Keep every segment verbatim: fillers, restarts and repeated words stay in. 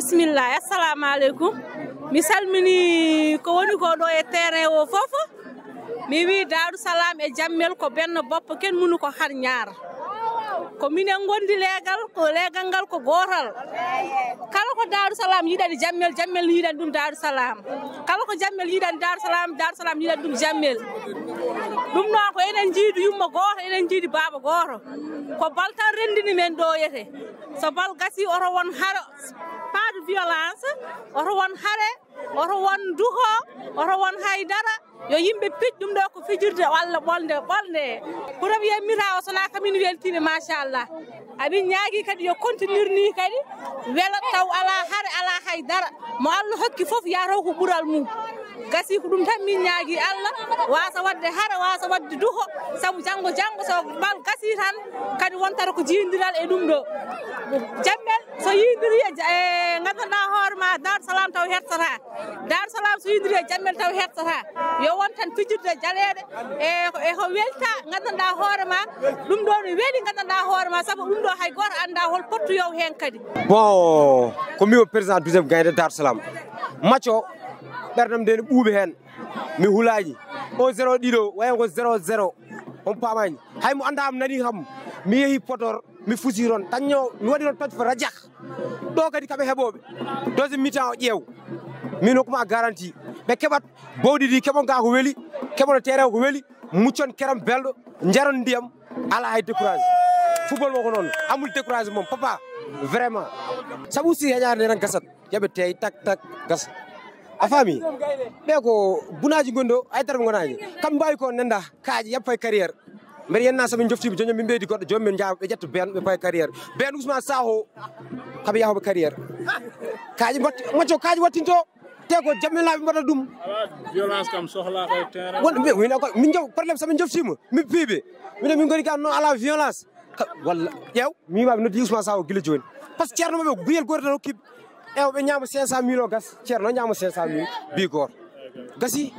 Bismillah, assalamu aleykum. Mi salmini ko woni ko ɗo e terrain o fof. Mi wi Daaru Salaam e Jammel ko benn bopp, kenn mënu ko xar ñaar. Ko minen ngondi leegal, ko leegal ngal ko gootal. Kala ko Daaru Salaam yiɗani Jammel, Jammel yiɗani ɗum Daaru Salaam. Kala ko Jammel yiɗani Daaru Salaam, Daaru Salaam yiɗani ɗum Jammel. Ɗum noon ko enen njiidi yumma gooto, enen njiidi baaba gooto. Ko bal tan renndini men ɗo yete. So bal gasi oto won hare, pas de violence, oto won hare, oto won duho, oto won haydara. Yo yimɓe pij ɗum ɗo ko fijirde walla ɓolde, ɓolde. Premier mira o sona kamin weltiiɓe, machallah. Amin ñaagi kadi yo continuer ni kadi, wela taw ala hare, ala haydara. Mo Allah hokki fof yataw ko ɓural mum. Gasi ko ɗum tan min ñaagi Allah, wasa wadde hare, wasa wadde duho, sabu janngo, janngo so bal gasi tan, kadi wontata ko jiindiral e ɗum ɗo. Jammel so yiidiri e ja-, e nganndanɗaa hoore ma, Daaru Salaam taw hertata. Daaru Salaam so yiidiri e Jammel taw hertata. Yo won tan fijirde jaleeɗe e, e ko welta, nganndanɗaa hoore ma, ɗum ɗo no weli, nganndanɗaa hoore ma, sabu ɗum ɗo hay gooto anndaa hol pottu yow heen kadi. Bon, ko mi o président douzième gaynde Daaru Salaam. Match o, ɓerɗam nde ne ɓuuɓi heen. Mi hulaani. O zéro ɗiɗo, wayan ko zéro zéro. On paamaani. Hay mo anndaa am nani kam. Mi yehi Podor, mi fusi toon. Tan ñoo, mi waɗi toon toj fa rajak. Ɗo kadi kaɓe heɓooɓe. Deuxième mi-temps o ƴeew. Min hokkuma garantie. Ɓe keɓat bowɗi ɗi, keɓon gaa ko weli, keɓon terrain ko weli, muccon keram belɗo, njaron ndiyam, ala hay décourage. Football mo ko noon, amul décourage moom, papa, vraiment. Sabu si heƴaade tan gasat. Yaɓe teey, tak, tak, gasa. A faami? Ɓe ko bunaaji ngoni ɗo, ay dara ɓe ngonaani. Kam mbaawi ko nennda, kaaƴe, yaɓe pay carrière. Mbeɗa yenna so min njoftiima, jooni min mbeedi goɗɗo, jooni min njaawa, ɓe ƴetta been, ɓe pay carrière. Been Ousmane Sakho, kam yahoɓe carrière. Kaaƴe mbatt-, macco kaaƴe wattinto, te ko Jammel laaɓe mbaɗa ɗum. Ala violence kam sohlaa ko e terrain. Won, min, min ko, min njof-, problème so min njoftiima, min piibe. Min, min ngoni ka non à la violence. Ka-, walla, ƴeew, mi wiima ɓe noddi Ousmane Sakho gila jooni. Par ce que ceerno maɓɓe ko biyel gooto tan hokkiɓe. Ƴeew, ɓe ñaama cinq cent mille o gas. Ceerno ñaama cinq cent mille, bi goor. Gasi.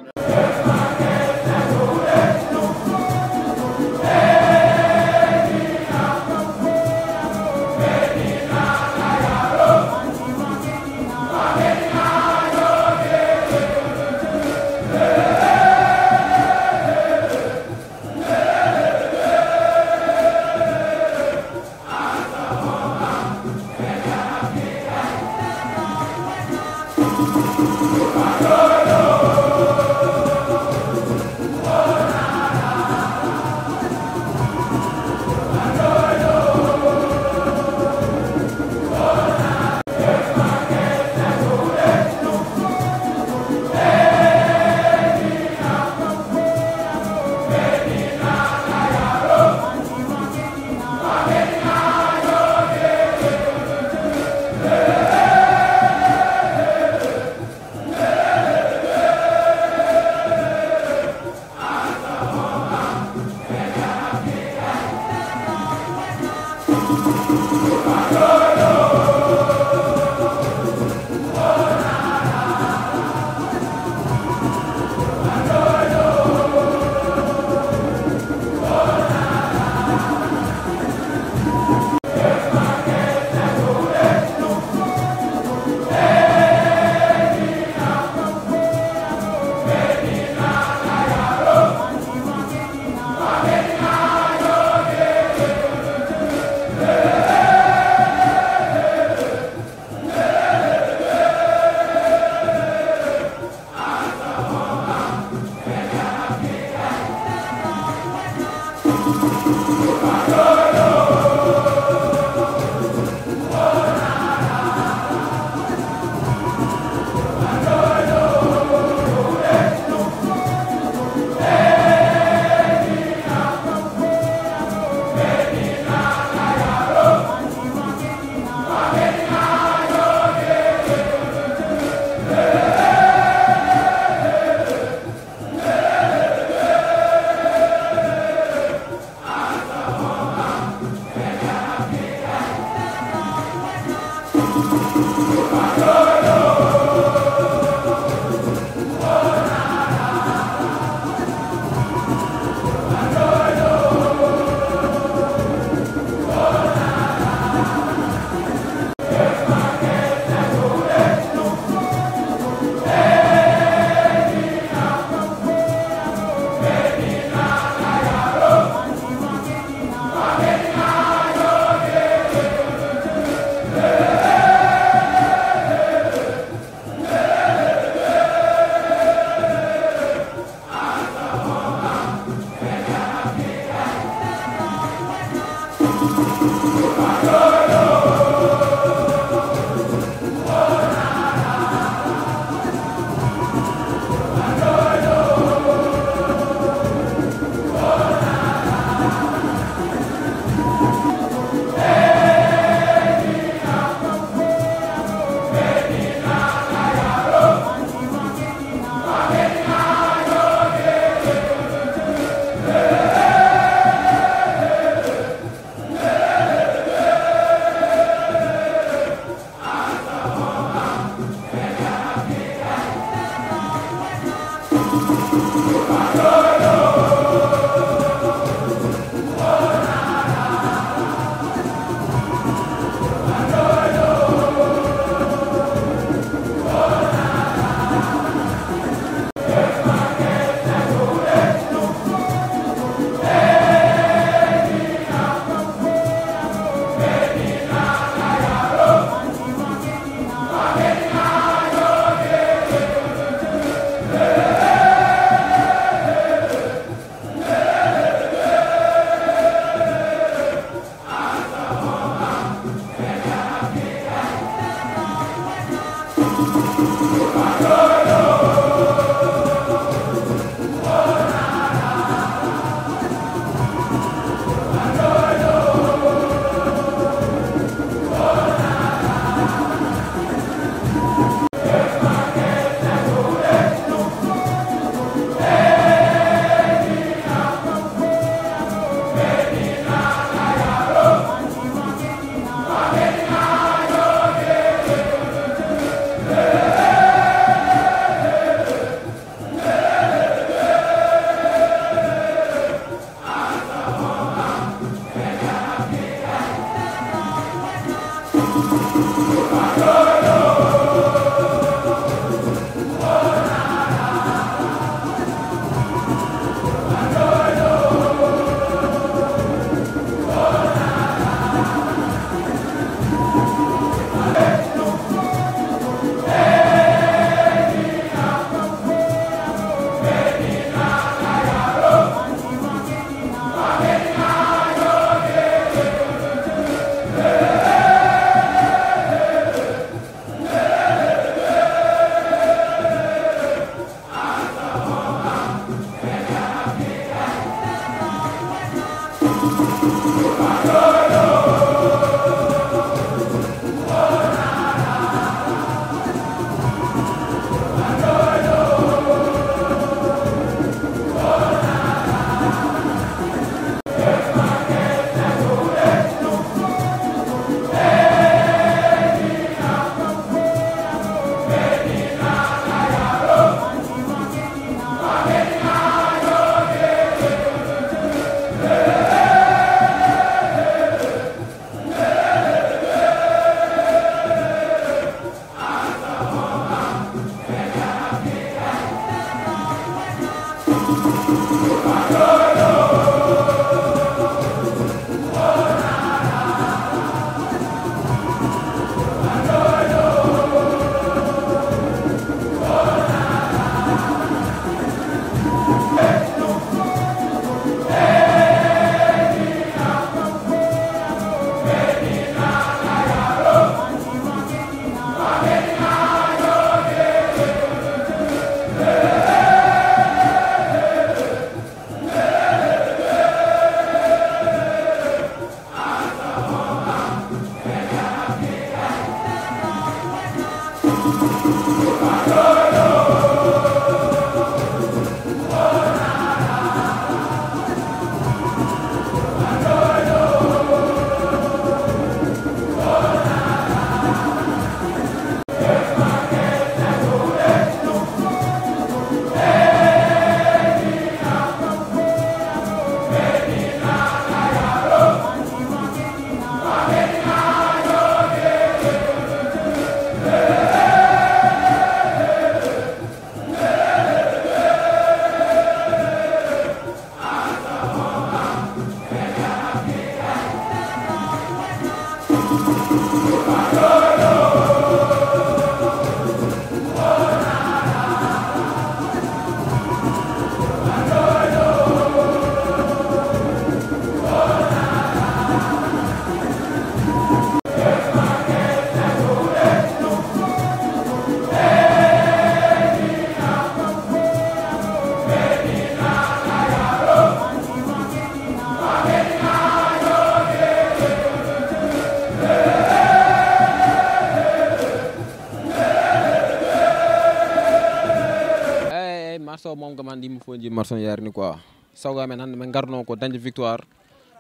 Eyyi, marso moom kam hannde yimɓe fof njii marso no yarini quoi. Sago amen hannde min ngarno ko dañde victoire.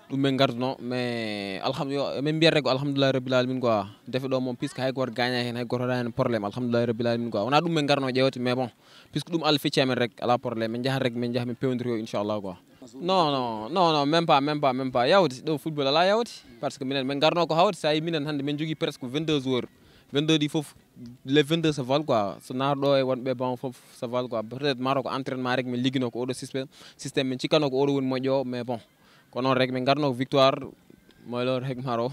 Ɗum min ngarduno, mais alhamdu-, yo, min mbiyat rek ko alhamdulillahi rabbil alamin quoi. Defe ɗo moom, puisque hay goto gaña hen, hay goto waɗa hen problème, alhamdulillahi rabbil alamin quoi. Wona ɗum min ngarno ƴewte, mais bon, puisque ɗum Allah fecci amen rek, ala problème. Min njahat rek, min njaha min pewndiro inchallah quoi. Non, non, non, non, même pas, même pas, même pas. Yawde, ɗo football ala yawde. Parce que minen, min ngarno ko hawde, sa yi minen hannde, min jogui presque vingt-deux joueurs. Vingt-deux ɗi fof, les vingt-deux se valent quoi. So naar ɗo e wonɓe bon fof se valent quoi. Peut-être maro ko entraînement rek min liggino ko oɗo système, système min cikkano ko oɗo woni moƴƴo, mais bon. Ko noon rek min ngarno ko victoire, moy loolu rek maro.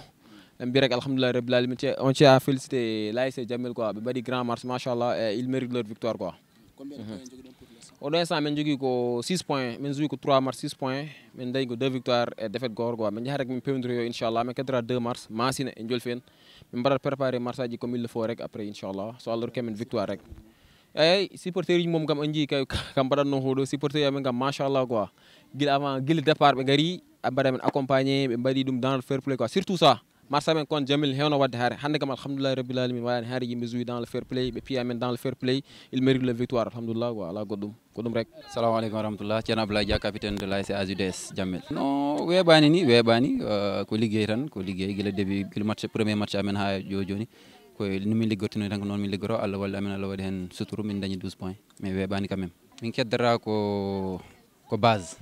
En mbi rek alhamdulillahi rabbil alamin. On tient à féliciter l'A S C Jamel quoi. Ɓe mbaɗi grand match, machallah, et ils méritent leur victoire quoi. Combien de points jogiɗon pour l'instant? Oɗo instant min jogui ko six points, min jogi ko trois match six points, min dañi ko deux victoires et défaite goto quoi. Min jahat rek min pewndiro yo inchallah, min keddora deux match, Masina e Jolfen. Min mbaɗat préparer match aji comme il le faut rek après inchallah. So Allah rokki min victoire rek. Eyyi, supporter uji mum kam en jii kay kam mbaɗatno hoɗo supporter uji amen kam machallah quoi. Guila avant, guila départ ɓe gari, ɓe mbaɗa men accompagné, ɓe mbaɗi ɗum dans le fair play quoi. Surtout ça, match amen kon Jamel hewno wadde haare. Hannde kam alhamdulillahi rabbil alamin, waɗani haare yimɓe joué dans le fair play, ɓe piya men dans le fair play, il mérite la victoire, alhamdulillah quoi, ala goɗɗum, ko ɗum rek. Salamu aleykum wa rahmatullah, Ceerno Abdoulaye Dia, capitaine de l'A S C A J U D S Jamel. No weeɓani ni, weeɓani, euh, ko liggey tan, ko liggey gila début, gila match, premier match amen ha jo-, joni. Ko no min liggortino tan, ko noon min liggoro, Allah walli amen, Allah waɗi hen suturu, min dañi douze points. Mais weeɓani quand même. Min keddora ko, ko base.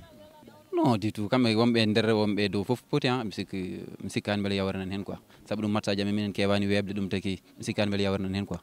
Non, du tout. Kamɓe wonɓe e nder, wonɓe e dow fof poti, hein. Mi sikki, mi sikkaani mbele yawre nan heen quoi. Sabu ɗum match aji amen, minen keewaani weeɓde ɗum taki. Mi sikkaani mbele yawre nan heen quoi.